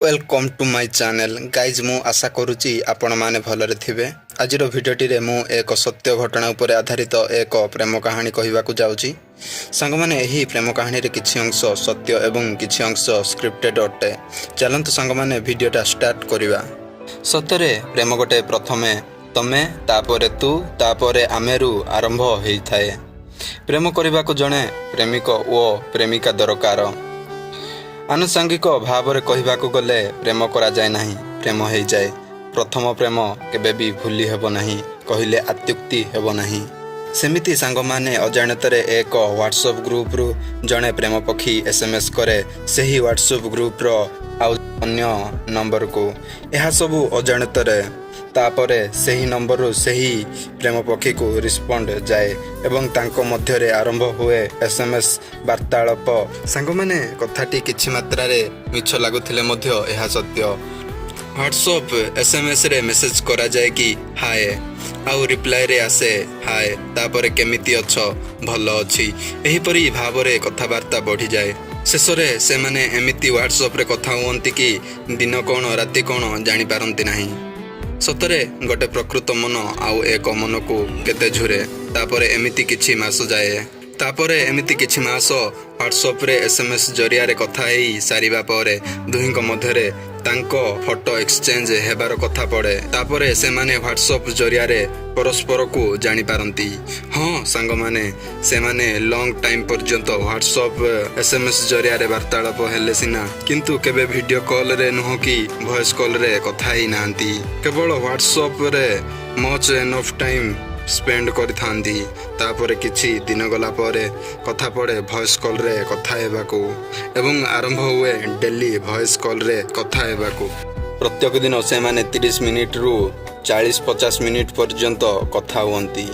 Welcome to my channel, guys. ମୁଁ ଆଶା କରୁଛି ଆପଣମାନେ ଭଲରେ ଥିବେ। ଆଜିର ଭିଡ଼ିଓଟିରେ ମୁଁ ଏକ ସତ୍ୟ ଘଟଣା ଉପରେ ଆଧାରିତ ଏକ ପ୍ରେମ କାହାଣୀ କହିବାକୁ ଯାଉଛି। ସାଙ୍ଗମାନେ, ଏହି ପ୍ରେମ କାହାଣୀରେ କିଛି ଅଂଶ ସତ୍ୟ ଏବଂ କିଛି ଅଂଶ ସ୍କ୍ରିପ୍ଟେଡ୍ ଅଟେ। ଚାଲନ୍ତୁ ସାଙ୍ଗମାନେ, ଭିଡ଼ିଓଟା ଷ୍ଟାର୍ଟ କରିବା। ସତରେ ପ୍ରେମ ଗୋଟେ ପ୍ରଥମେ ତମେ, ତାପରେ ତୁ, ତାପରେ ଆମେରୁ ଆରମ୍ଭ ହେଇଥାଏ। ପ୍ରେମ କରିବାକୁ ଜଣେ ପ୍ରେମିକ ଓ ପ୍ରେମିକା ଦରକାର। ଆନୁଷାଙ୍ଗିକ ଭାବରେ କହିବାକୁ ଗଲେ ପ୍ରେମ କରାଯାଏ ନାହିଁ, ପ୍ରେମ ହେଇଯାଏ। ପ୍ରଥମ ପ୍ରେମ କେବେ ବି ଭୁଲି ହେବ ନାହିଁ କହିଲେ ଅତ୍ୟୁକ୍ତି ହେବ ନାହିଁ। ସେମିତି ସାଙ୍ଗମାନେ, ଅଜାଣତରେ ଏକ ହ୍ୱାଟ୍ସଆପ୍ ଗ୍ରୁପରୁ ଜଣେ ପ୍ରେମ ପକ୍ଷୀ ଏସ୍ ଏମ୍ ଏସ୍ କରେ ସେହି ହ୍ୱାଟ୍ସଆପ୍ ଗ୍ରୁପର ଆଉ ଅନ୍ୟ ନମ୍ବରକୁ। ଏହା ସବୁ ଅଜାଣତରେ। ତାପରେ ସେହି ନମ୍ବରରୁ ସେହି ପ୍ରେମ ପକ୍ଷୀକୁ ରିସ୍ପଣ୍ଡ ଯାଏ ଏବଂ ତାଙ୍କ ମଧ୍ୟରେ ଆରମ୍ଭ ହୁଏ ଏସ୍ ଏମ୍ ଏସ୍ ବାର୍ତ୍ତାଳାପ। ସାଙ୍ଗମାନେ, କଥାଟି କିଛି ମାତ୍ରାରେ ମିଛ ଲାଗୁଥିଲେ ମଧ୍ୟ ଏହା ସତ୍ୟ। ହ୍ୱାଟ୍ସଆପ୍ ଏସ୍ ଏମ୍ ଏସ୍ରେ ମେସେଜ କରାଯାଏ କି ହାଏ, ଆଉ ରିପ୍ଲାଏରେ ଆସେ ହାଏ। ତାପରେ କେମିତି ଅଛ, ଭଲ ଅଛି, ଏହିପରି ଭାବରେ କଥାବାର୍ତ୍ତା ବଢ଼ିଯାଏ। ଶେଷରେ ସେମାନେ ଏମିତି ହ୍ୱାଟ୍ସଆପ୍ରେ କଥା ହୁଅନ୍ତି କି ଦିନ କ'ଣ ରାତି କ'ଣ ଜାଣିପାରନ୍ତି ନାହିଁ। ସତରେ ଗୋଟେ ପ୍ରକୃତ ମନ ଆଉ ଏକ ମନକୁ କେତେ ଝୁରେ। ତାପରେ ଏମିତି କିଛି ମାସ ଯାଏ। ତାପରେ ଏମିତି କିଛି ମାସ ହ୍ୱାଟ୍ସଆପ୍ରେ ଏସ୍ ଏମ୍ ଏସ୍ ଜରିଆରେ କଥା ହେଇ ସାରିବା ପରେ ଦୁହିଁଙ୍କ ମଧ୍ୟରେ ତାଙ୍କ ଫଟୋ ଏକ୍ସଚେଞ୍ଜ ହେବାର କଥା ପଡ଼େ। ତାପରେ ସେମାନେ ହ୍ୱାଟ୍ସଆପ୍ ଜରିଆରେ ପରସ୍ପରକୁ ଜାଣିପାରନ୍ତି। ହଁ ସାଙ୍ଗମାନେ, ସେମାନେ ଲଙ୍ଗ ଟାଇମ୍ ପର୍ଯ୍ୟନ୍ତ ହ୍ୱାଟ୍ସଆପ୍ ଏସ୍ ଏମ୍ ଏସ୍ ଜରିଆରେ ବାର୍ତ୍ତାଳାପ ହେଲେ ସିନା, କିନ୍ତୁ କେବେ ଭିଡ଼ିଓ କଲ୍ରେ ନୁହଁ କି ଭଏସ୍ କଲ୍ରେ କଥା ହେଇନାହାନ୍ତି। କେବଳ ହ୍ୱାଟ୍ସଆପ୍ରେ ମଚ୍ ଏନଫ୍ ଟାଇମ୍ ସ୍ପେଣ୍ଡ କରିଥାନ୍ତି। ତାପରେ କିଛି ଦିନ ଗଲା ପରେ କଥା ପଡ଼େ ଭଏସ୍ କଲ୍ରେ କଥା ହେବାକୁ ଏବଂ ଆରମ୍ଭ ହୁଏ ଡେଲି ଭଏସ୍ କଲ୍ରେ କଥା ହେବାକୁ। ପ୍ରତ୍ୟେକ ଦିନ ସେମାନେ 30 ମିନିଟରୁ 40-50 ମିନିଟ୍ ପର୍ଯ୍ୟନ୍ତ କଥା ହୁଅନ୍ତି।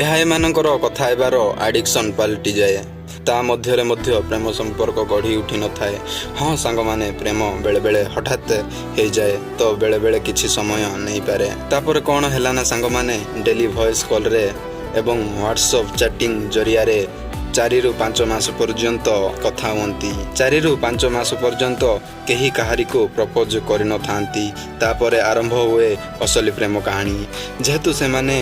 ଏହା ଏମାନଙ୍କର କଥା ହେବାର ଆଡ଼ିକ୍ସନ୍ ପାଲଟିଯାଏ। ତା ମଧ୍ୟରେ ମଧ୍ୟ ପ୍ରେମ ସମ୍ପର୍କ ଗଢ଼ି ଉଠି ନଥାଏ। ହଁ ସାଙ୍ଗମାନେ, ପ୍ରେମ ବେଳେବେଳେ ହଠାତ୍ ହେଇଯାଏ ତ ବେଳେବେଳେ କିଛି ସମୟ ନେଇପାରେ। ତାପରେ କ'ଣ ହେଲା ନା ସାଙ୍ଗମାନେ, ଡେଲି ଭଏସ୍ କଲ୍ରେ ଏବଂ ହ୍ୱାଟ୍ସଆପ୍ ଚାଟିଂ ଜରିଆରେ 4ରୁ 5 ମାସ ପର୍ଯ୍ୟନ୍ତ କଥା ହୁଅନ୍ତି। 4ରୁ 5 ମାସ ପର୍ଯ୍ୟନ୍ତ କେହି କାହାରିକୁ ପ୍ରପୋଜ କରିନଥାନ୍ତି। ତାପରେ ଆରମ୍ଭ ହୁଏ ଅସଲି ପ୍ରେମ କାହାଣୀ। ଯେହେତୁ ସେମାନେ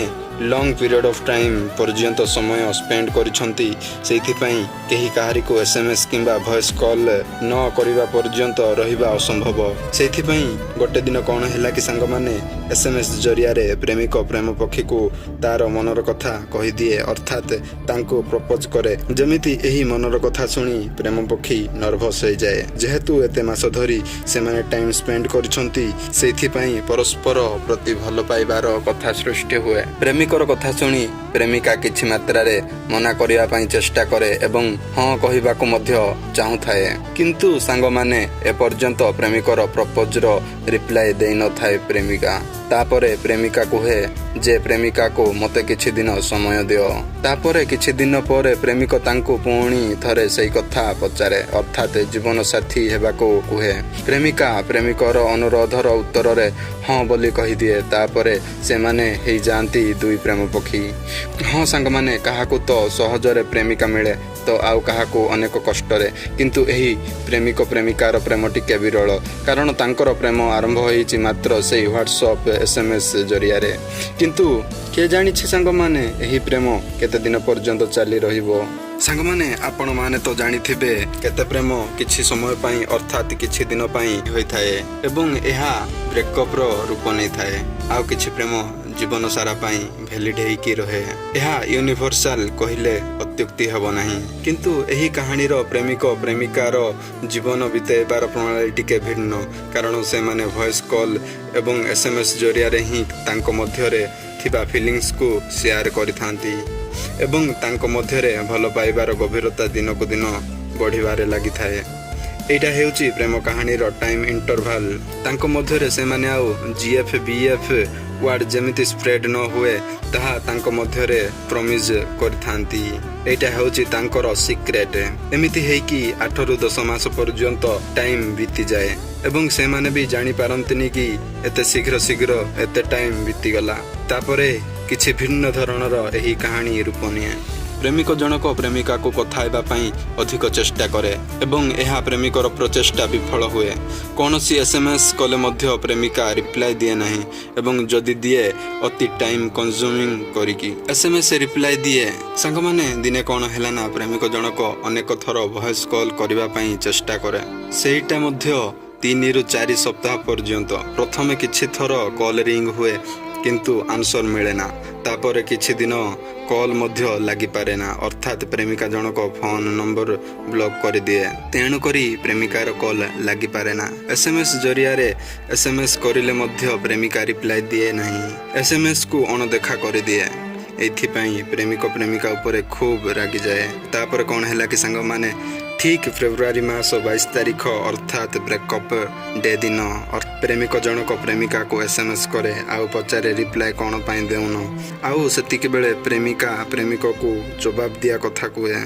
ଲଙ୍ଗ ପିରିୟଡ଼ ଅଫ୍ ଟାଇମ୍ ପର୍ଯ୍ୟନ୍ତ ସମୟ ସ୍ପେଣ୍ଡ କରିଛନ୍ତି, ସେଇଥିପାଇଁ କେହି କାହାରିକୁ ଏସ୍ ଏମ୍ ଏସ୍ କିମ୍ବା ଭଏସ୍ କଲ୍ ନ କରିବା ପର୍ଯ୍ୟନ୍ତ ରହିବା ଅସମ୍ଭବ। ସେଇଥିପାଇଁ ଗୋଟେ ଦିନ କ'ଣ ହେଲା କି ସାଙ୍ଗମାନେ, ଏସ୍ ଏମ୍ ଏସ୍ ଜରିଆରେ ପ୍ରେମିକ ପ୍ରେମ ପକ୍ଷୀକୁ ତାର ମନର କଥା କହିଦିଏ, ଅର୍ଥାତ୍ ତାଙ୍କୁ ପ୍ରପୋଜ କରେ। ଯେମିତି ଏହି ମନର କଥା ଶୁଣି ପ୍ରେମ ପକ୍ଷୀ ନର୍ଭସ୍ ହେଇଯାଏ। ଯେହେତୁ ଏତେ ମାସ ଧରି ସେମାନେ ଟାଇମ୍ ସ୍ପେଣ୍ଡ କରିଛନ୍ତି, ସେଇଥିପାଇଁ ପରସ୍ପର ପ୍ରତି ଭଲ ପାଇବାର କଥା ସୃଷ୍ଟି ହୁଏ। ପ୍ରେମିକର କଥା ଶୁଣି ପ୍ରେମିକା କିଛି ମାତ୍ରାରେ ମନା କରିବା ପାଇଁ ଚେଷ୍ଟା କରେ ଏବଂ ହଁ କହିବାକୁ ମଧ୍ୟ ଚାହୁଁଥାଏ। କିନ୍ତୁ ସାଙ୍ଗମାନେ, ଏପର୍ଯ୍ୟନ୍ତ ପ୍ରେମିକର ପ୍ରପୋଜର ରିପ୍ଲାଏ ଦେଇନଥାଏ ପ୍ରେମିକା। ତାପରେ ପ୍ରେମିକା କୁହେ ଯେ ପ୍ରେମିକାକୁ ମୋତେ କିଛି ଦିନ ସମୟ ଦିଅ। ତାପରେ କିଛି ଦିନ ପରେ ପ୍ରେମିକ ତାଙ୍କୁ ପୁଣି ଥରେ ସେଇ କଥା ପଚାରେ, ଅର୍ଥାତ୍ ଜୀବନ ସାଥୀ ହେବାକୁ କୁହେ। ପ୍ରେମିକା ପ୍ରେମିକର ଅନୁରୋଧର ଉତ୍ତରରେ ହଁ ବୋଲି କହିଦିଏ। ତାପରେ ସେମାନେ ହେଇଯାଆନ୍ତି ଦୁଇ ପ୍ରେମ ପକ୍ଷୀ। ହଁ ସାଙ୍ଗମାନେ, କାହାକୁ ତ ସହଜରେ ପ୍ରେମିକା ମିଳେ ତ ଆଉ କାହାକୁ ଅନେକ କଷ୍ଟରେ। କିନ୍ତୁ ଏହି ପ୍ରେମିକ ପ୍ରେମିକାର ପ୍ରେମ ଟିକେ ବିରଳ, କାରଣ ତାଙ୍କର ପ୍ରେମ ଆରମ୍ଭ ହେଇଛି ମାତ୍ର ସେଇ ହ୍ୱାଟ୍ସଆପ୍ ଏସ୍ ଏମ୍ ଏସ୍ ଜରିଆରେ। କିନ୍ତୁ କିଏ ଜାଣିଛି ସାଙ୍ଗମାନେ, ଏହି ପ୍ରେମ କେତେ ଦିନ ପର୍ଯ୍ୟନ୍ତ ଚାଲି ରହିବ? ସାଙ୍ଗମାନେ, ଆପଣମାନେ ତ ଜାଣିଥିବେ କେତେ ପ୍ରେମ କିଛି ସମୟ ପାଇଁ, ଅର୍ଥାତ୍ କିଛି ଦିନ ପାଇଁ ହୋଇଥାଏ ଏବଂ ଏହା ବ୍ରେକଅପ୍ର ରୂପ ନେଇଥାଏ। ଆଉ କିଛି ପ୍ରେମ ଜୀବନ ସାରା ପାଇଁ ଭ୍ୟାଲିଡ୍ ହେଇକି ରହେ। ଏହା ୟୁନିଭର୍ସାଲ କହିଲେ ଅତ୍ୟୁକ୍ତି ହେବ ନାହିଁ। କିନ୍ତୁ ଏହି କାହାଣୀର ପ୍ରେମିକ ପ୍ରେମିକାର ଜୀବନ ବିତେଇବାର ପ୍ରଣାଳୀ ଟିକେ ଭିନ୍ନ, କାରଣ ସେମାନେ ଭଏସ୍ କଲ୍ ଏବଂ ଏସ୍ ଏମ୍ ଏସ୍ ଜରିଆରେ ହିଁ ତାଙ୍କ ମଧ୍ୟରେ ଥିବା ଫିଲିଙ୍ଗସକୁ ସେୟାର କରିଥାନ୍ତି ଏବଂ ତାଙ୍କ ମଧ୍ୟରେ ଭଲ ପାଇବାର ଗଭୀରତା ଦିନକୁ ଦିନ ବଢ଼ିବାରେ ଲାଗିଥାଏ। ଏଇଟା ହେଉଛି ପ୍ରେମ କାହାଣୀର ଟାଇମ୍ ଇଣ୍ଟରଭାଲ। ତାଙ୍କ ମଧ୍ୟରେ ସେମାନେ ଆଉ ଜି ଏଫ୍, ବି ଏଫ୍ ୱାର୍ଡ ଯେମିତି ସ୍ପ୍ରେଡ୍ ନ ହୁଏ, ତାହା ତାଙ୍କ ମଧ୍ୟରେ ପ୍ରମିଜ କରିଥାନ୍ତି। ଏଇଟା ହେଉଛି ତାଙ୍କର ସିକ୍ରେଟ୍। ଏମିତି ହେଇକି 8ରୁ 10 ମାସ ପର୍ଯ୍ୟନ୍ତ ଟାଇମ୍ ବିତିଯାଏ ଏବଂ ସେମାନେ ବି ଜାଣିପାରନ୍ତିନି କି ଏତେ ଶୀଘ୍ର ଶୀଘ୍ର ଏତେ ଟାଇମ୍ ବିତିଗଲା। ତାପରେ କିଛି ଭିନ୍ନ ଧରଣର ଏହି କାହାଣୀ ରୂପ ନିଏ। ପ୍ରେମିକ ଜଣକ ପ୍ରେମିକାକୁ କଥା ହେବା ପାଇଁ ଅଧିକ ଚେଷ୍ଟା କରେ ଏବଂ ଏହା ପ୍ରେମିକର ପ୍ରଚେଷ୍ଟା ବିଫଳ ହୁଏ। କୌଣସି ଏସ୍ଏମ୍ଏସ୍ କଲେ ମଧ୍ୟ ପ୍ରେମିକା ରିପ୍ଲାଏ ଦିଏ ନାହିଁ ଏବଂ ଯଦି ଦିଏ, ଅତି ଟାଇମ୍ କନଜ୍ୟୁମିଂ କରିକି ଏସ୍ଏମ୍ଏସ୍ ରିପ୍ଲାଏ ଦିଏ। ସାଙ୍ଗମାନେ, ଦିନେ କ'ଣ ହେଲା ନା, ପ୍ରେମିକ ଜଣକ ଅନେକ ଥର ଭଏସ୍ କଲ୍ କରିବା ପାଇଁ ଚେଷ୍ଟା କରେ। ସେଇଟା ମଧ୍ୟ 3ରୁ 4 ସପ୍ତାହ ପର୍ଯ୍ୟନ୍ତ। ପ୍ରଥମେ କିଛି ଥର କଲ୍ ରିଙ୍ଗ ହୁଏ, କିନ୍ତୁ ଆନ୍ସର ମିଳେ ନା। ତାପରେ କିଛି ଦିନ କଲ୍ ମଧ୍ୟ ଲାଗିପାରେ ନା। ଅର୍ଥାତ୍ ପ୍ରେମିକା ଜଣକ ଫୋନ୍ ନମ୍ବର ବ୍ଲକ୍ କରିଦିଏ, ତେଣୁକରି ପ୍ରେମିକାର କଲ୍ ଲାଗିପାରେ ନା। ଏସ୍ଏମ୍ଏସ୍ ଜରିଆରେ ଏସ୍ଏମ୍ଏସ୍ କରିଲେ ମଧ୍ୟ ପ୍ରେମିକା ରିପ୍ଲାଏ ଦିଏ ନାହିଁ, ଏସ୍ଏମ୍ଏସ୍କୁ ଅଣଦେଖା କରିଦିଏ। ଏଇଥିପାଇଁ ପ୍ରେମିକ ପ୍ରେମିକା ଉପରେ ଖୁବ୍ ରାଗିଯାଏ। ତାପରେ କ'ଣ ହେଲା କି ସାଙ୍ଗମାନେ, ଠିକ୍ ଫେବୃଆରୀ ମାସ 22 ତାରିଖ, ଅର୍ଥାତ୍ ବ୍ରେକଅପ୍ ଡେ ଦିନ ପ୍ରେମିକ ଜଣକ ପ୍ରେମିକାକୁ ଏସ୍ଏମ୍ଏସ୍ କରେ ଆଉ ପଚାରେ, ରିପ୍ଲାଏ କ'ଣ ପାଇଁ ଦେଉନ? ଆଉ ସେତିକି ବେଳେ ପ୍ରେମିକା ପ୍ରେମିକକୁ ଜବାବ ଦିଆ କଥା କୁହେ।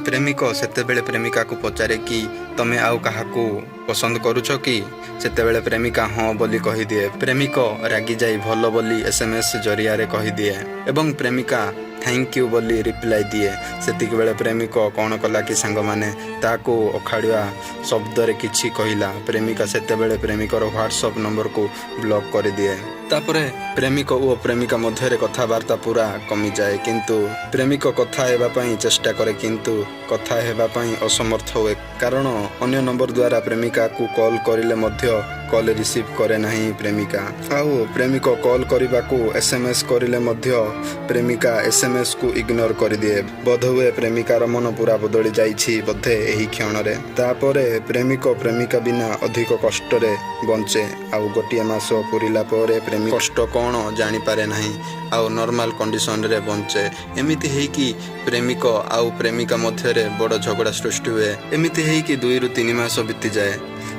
ପ୍ରେମିକ ସେତେବେଳେ ପ୍ରେମିକାକୁ ପଚାରେ କି, ତମେ ଆଉ କାହାକୁ ପସନ୍ଦ କରୁଛ କି? ସେତେବେଳେ ପ୍ରେମିକା ହଁ ବୋଲି କହିଦିଏ। ପ୍ରେମିକ ରାଗିଯାଇ ଭଲ ବୋଲି ଏସ୍ଏମ୍ଏସ୍ ଜରିଆରେ କହିଦିଏ ଏବଂ ପ୍ରେମିକା thank you ବୋଲି ରିପ୍ଲାଏ ଦିଏ। ସେତିକି ବେଳେ ପ୍ରେମିକ କ'ଣ କଲା କି ସାଙ୍ଗମାନେ, ତାକୁ ଅଖାଡ଼ୁଆ ଶବ୍ଦରେ କିଛି କହିଲା। ପ୍ରେମିକା ସେତେବେଳେ ପ୍ରେମିକର ହ୍ୱାଟ୍ସଅପ୍ ନମ୍ବରକୁ ବ୍ଲକ୍ କରିଦିଏ। ତାପରେ ପ୍ରେମିକ ଓ ପ୍ରେମିକା ମଧ୍ୟରେ କଥାବାର୍ତ୍ତା ପୁରା କମିଯାଏ। କିନ୍ତୁ ପ୍ରେମିକ କଥା ହେବା ପାଇଁ ଚେଷ୍ଟା କରେ, କିନ୍ତୁ କଥା ହେବା ପାଇଁ ଅସମର୍ଥ ହୁଏ, କାରଣ ଅନ୍ୟ ନମ୍ବର ଦ୍ୱାରା ପ୍ରେମିକାକୁ କଲ୍ କରିଲେ ମଧ୍ୟ କଲ୍ ରିସିଭ୍ କରେ ନାହିଁ ପ୍ରେମିକା। ଆଉ ପ୍ରେମିକ କଲ୍ କରିବାକୁ ଏସ୍ଏମ୍ଏସ୍ କରିଲେ ମଧ୍ୟ ପ୍ରେମିକା ଏସ୍ଏମ୍ଏସ୍କୁ ଇଗ୍ନୋର କରିଦିଏ। ବୋଧହୁଏ ପ୍ରେମିକାର ମନ ପୁରା ବଦଳି ଯାଇଛି ବୋଧେ ଏହି କ୍ଷଣରେ। ତାପରେ ପ୍ରେମିକ ପ୍ରେମିକା ବିନା ଅଧିକ କଷ୍ଟରେ ବଞ୍ଚେ। ଆଉ ଗୋଟିଏ ମାସ ପୁରିଲା ପରେ ପ୍ରେମିକ କଷ୍ଟ କ'ଣ ଜାଣିପାରେ ନାହିଁ ଆଉ ନର୍ମାଲ କଣ୍ଡିସନରେ ବଞ୍ଚେ। ଏମିତି ହେଇକି ପ୍ରେମିକ ଆଉ ପ୍ରେମିକା ମଧ୍ୟରେ ବଡ଼ ଝଗଡ଼ା ସୃଷ୍ଟି ହୁଏ। ଏମିତି ହେଇକି 2ରୁ 3 ମାସ ବିତିଯାଏ।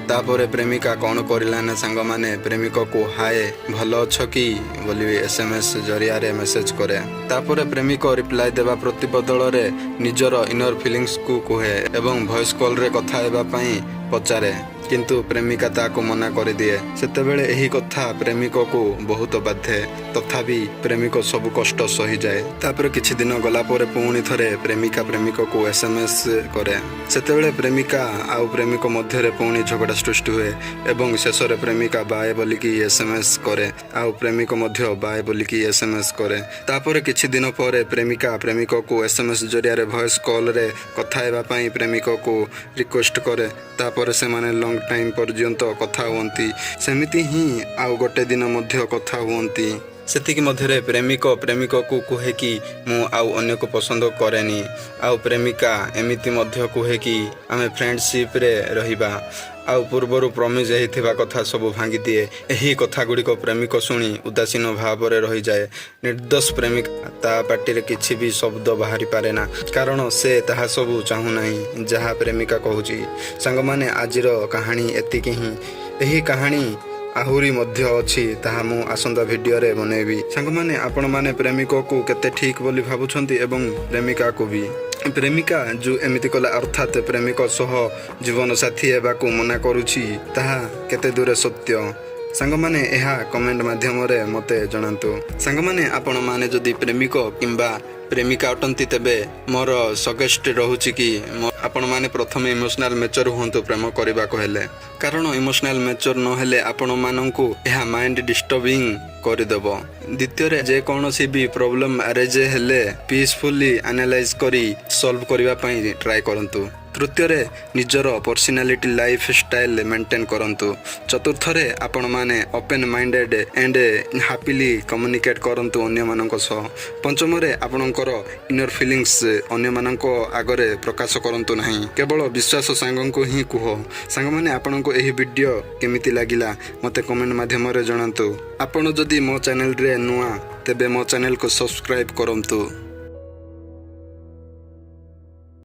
ତାପରେ ପ୍ରେମିକା କ'ଣ କରିଲା ନା ସାଙ୍ଗମାନେ, ପ୍ରେମିକକୁ ହାଏ, ଭଲ ଅଛ କି ବୋଲି ଏସ୍ଏମ୍ଏସ୍ ଜରିଆରେ ମେସେଜ କରେ। ତାପରେ ପ୍ରେମିକ ରିପ୍ଲାଏ ଦେବା ପ୍ରତିବଦଳରେ ନିଜର ଇନର ଫିଲିଙ୍ଗସକୁ କୁହେ ଏବଂ ଭଏସ୍ କଲ୍ରେ କଥା ହେବା ପାଇଁ ପଚାରେ, କିନ୍ତୁ ପ୍ରେମିକା ତାକୁ ମନା କରିଦିଏ। ସେତେବେଳେ ଏହି କଥା ପ୍ରେମିକକୁ ବହୁତ ବାଧେ। ତଥାପି ପ୍ରେମିକ ସବୁ କଷ୍ଟ ସହିଯାଏ। ତାପରେ କିଛି ଦିନ ଗଲା ପରେ ପୁଣି ଥରେ ପ୍ରେମିକା ପ୍ରେମିକକୁ ଏସ୍ଏମ୍ଏସ୍ କରେ। ସେତେବେଳେ ପ୍ରେମିକା ଆଉ ପ୍ରେମିକ ମଧ୍ୟରେ ପୁଣି ଝଗଡ଼ା ସୃଷ୍ଟି ହୁଏ ଏବଂ ଶେଷରେ ପ୍ରେମିକା ବାଏ ବୋଲିକି ଏସ୍ଏମ୍ଏସ୍ କରେ ଆଉ ପ୍ରେମିକ ମଧ୍ୟ ବାଏ ବୋଲିକି ଏସ୍ଏମ୍ଏସ୍ କରେ। ତାପରେ କିଛି ଦିନ ପରେ ପ୍ରେମିକା ପ୍ରେମିକକୁ ଏସ୍ଏମ୍ଏସ୍ ଜରିଆରେ ଭଏସ୍ କଲ୍ରେ କଥା ହେବା ପାଇଁ ପ୍ରେମିକକୁ ରିକ୍ୱେଷ୍ଟ କରେ। ତାପରେ ସେମାନେ ଲଙ୍ଗ ଟାଇମ୍ ପର୍ଯ୍ୟନ୍ତ କଥା ହୁଅନ୍ତି। ସେମିତି ହିଁ ଆଉ ଗୋଟେ ଦିନ ମଧ୍ୟ କଥା ହୁଅନ୍ତି। ସେତିକି ମଧ୍ୟରେ ପ୍ରେମିକ ପ୍ରେମିକକୁ କୁହେ କି, ମୁଁ ଆଉ ଅନ୍ୟକୁ ପସନ୍ଦ କରେନି। ଆଉ ପ୍ରେମିକା ଏମିତି ମଧ୍ୟ କୁହେ କି, ଆମେ ଫ୍ରେଣ୍ଡସିପ୍ରେ ରହିବା। ଆଉ ପୂର୍ବରୁ ପ୍ରମିଜ୍ ହେଇଥିବା କଥା ସବୁ ଭାଙ୍ଗିଦିଏ। ଏହି କଥା ଗୁଡ଼ିକ ପ୍ରେମିକ ଶୁଣି ଉଦାସୀନ ଭାବରେ ରହିଯାଏ। ନିର୍ଦ୍ଦୋଷ ପ୍ରେମିକା, ତା ପାଟିରେ କିଛି ବି ଶବ୍ଦ ବାହାରି ପାରେ ନା, କାରଣ ସେ ତାହା ସବୁ ଚାହୁଁନାହିଁ ଯାହା ପ୍ରେମିକା କହୁଛି। ସାଙ୍ଗମାନେ, ଆଜିର କାହାଣୀ ଏତିକି ହିଁ। ଏହି କାହାଣୀ ଆହୁରି ମଧ୍ୟ ଅଛି, ତାହା ମୁଁ ଆସନ୍ତା ଭିଡ଼ିଓରେ ବନେଇବି। ସାଙ୍ଗମାନେ, ଆପଣମାନେ ପ୍ରେମିକକୁ କେତେ ଠିକ୍ ବୋଲି ଭାବୁଛନ୍ତି ଏବଂ ପ୍ରେମିକାକୁ ବି? ପ୍ରେମିକା ଯେଉଁ ଏମିତି କଲା, ଅର୍ଥାତ୍ ପ୍ରେମିକ ସହ ଜୀବନସାଥୀ ହେବାକୁ ମନା କରୁଛି, ତାହା କେତେ ଦୂର ସତ୍ୟ? ସାଙ୍ଗମାନେ, ଏହା କମେଣ୍ଟ ମାଧ୍ୟମରେ ମୋତେ ଜଣାନ୍ତୁ। ସାଙ୍ଗମାନେ, ଆପଣମାନେ ଯଦି ପ୍ରେମିକ କିମ୍ବା ପ୍ରେମିକା ଅଟନ୍ତି, ତେବେ ମୋର ସଜେଷ୍ଟ ରହୁଛି କି ଆପଣମାନେ ପ୍ରଥମେ ଇମୋସନାଲ ମେଚର ହୁଅନ୍ତୁ ପ୍ରେମ କରିବାକୁ ହେଲେ, କାରଣ ଇମୋସନାଲ ମେଚର ନହେଲେ ଆପଣମାନଙ୍କୁ ଏହା ମାଇଣ୍ଡ ଡିଷ୍ଟର୍ବିଂ କରିଦେବ। ଦ୍ୱିତୀୟରେ, ଯେକୌଣସି ବି ପ୍ରୋବ୍ଲେମ୍ ଆରାଇଜ୍ ହେଲେ ପିସଫୁଲି ଆନାଲାଇଜ୍ କରି ସଲ୍ଭ କରିବା ପାଇଁ ଟ୍ରାଏ କରନ୍ତୁ। ତୃତୀୟରେ, ନିଜର ପର୍ସନାଲିଟି, ଲାଇଫ୍ ଷ୍ଟାଇଲ୍ ମେଣ୍ଟେନ୍ କରନ୍ତୁ। ଚତୁର୍ଥରେ, ଆପଣମାନେ open minded and happily communicate କରନ୍ତୁ ଅନ୍ୟମାନଙ୍କ ସହ। ପଞ୍ଚମରେ, ଆପଣଙ୍କର ଇନର୍ ଫିଲିଙ୍ଗସ୍ ଅନ୍ୟମାନଙ୍କ ଆଗରେ ପ୍ରକାଶ କରନ୍ତୁ ନାହିଁ, କେବଳ ବିଶ୍ୱାସ ସାଙ୍ଗଙ୍କୁ ହିଁ କୁହ। ସାଙ୍ଗମାନେ, ଆପଣଙ୍କୁ ଏହି ଭିଡ଼ିଓ କେମିତି ଲାଗିଲା ମୋତେ କମେଣ୍ଟ ମାଧ୍ୟମରେ ଜଣାନ୍ତୁ। ଆପଣ ଯଦି ମୋ ଚ୍ୟାନେଲରେ ନୂଆ, ତେବେ ମୋ ଚ୍ୟାନେଲକୁ ସବସ୍କ୍ରାଇବ୍ କରନ୍ତୁ।